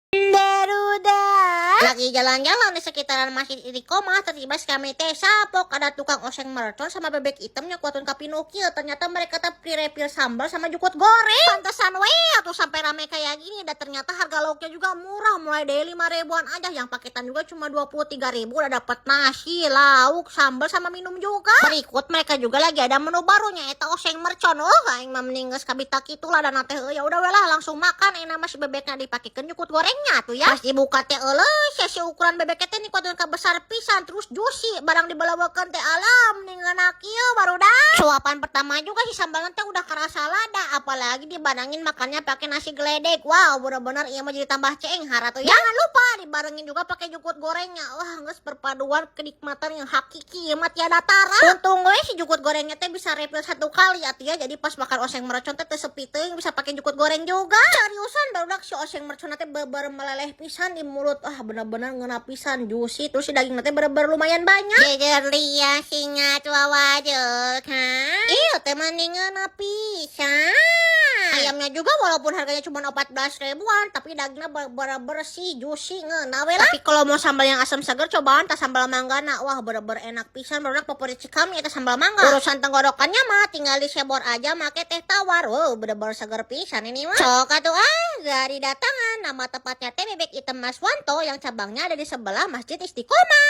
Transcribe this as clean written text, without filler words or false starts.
Barudak. Lagi jalan-jalan di sekitaran Masjid Istiqomah, tiba-tiba kami teh sapok ada tukang oseng mercon sama bebek hitamnya kuatun kapinukil. Ternyata mereka teh free refill sambal sama jukut goreng. Pantesan we atuh sampai rame kayak gini, dan ternyata harga lauknya juga murah, mulai dari 5 ribuan aja. Yang paketan juga cuma 23 ribu udah dapet nasi, lauk, sambal, sama minum juga. Berikut mereka juga lagi ada menu barunya, eta oseng mercon. Oh, aing mah mending geus kabita kitu lah dan teh ya udah we lah, langsung makan. Enak masih bebeknya dipakekeun jukut gorengnya tuh ya. Pas dibuka teh, eueuh, si ukuran bebeknya teh nih kuatun besar pisan, terus juicy, barang dibalawakeun teh alam ngeunah kieu, barudak. Suapan pertama juga si sambalnya teh udah kerasa lada, apalagi dibarengin makannya pakai nasi geledek. Wow, bener-bener ieu mah jadi tambah cenghar atuh ya. Jangan lupa dibarengin juga pakai jukut gorengnya. Wah, geus perpaduan kenikmatan yang hakiki mah tiada tara. Untung we si jukut gorengnya teh bisa refill satu kali atuh ya. Jadi pas makan oseng mercon teh teu sepi teuing, bisa pakai jukut goreng juga. Seriusan, barudak, si oseng mercon teh beber meleleh pisan di mulut. Ah, bener-bener ngeunah pisan, juicy, terus si daging teh bener-bener lumayan banyak. Jejer lia singa tua wajah kan. Iya teh mending ngeunah pisan. Ayamnya juga walaupun harganya cuma 14 ribuan, tapi dagingnya bener-bener bersih, juicy, ngeunah we lah. Tapi kalau mau sambal yang asam segar, cobaan tah sambal manggana. Wah, bener-bener enak pisan, barudak, favorit si kami itu sambal mangga. Urusan tenggorokannya mah tinggal disebor aja make teh tawar. Wow, bener-bener seger pisan ini mah. Sok atuh ah, gari datangan. Nama tepatnya teh Bebek Hitam Mas Wanto yang cabangnya ada di sebelah Masjid Istiqomah.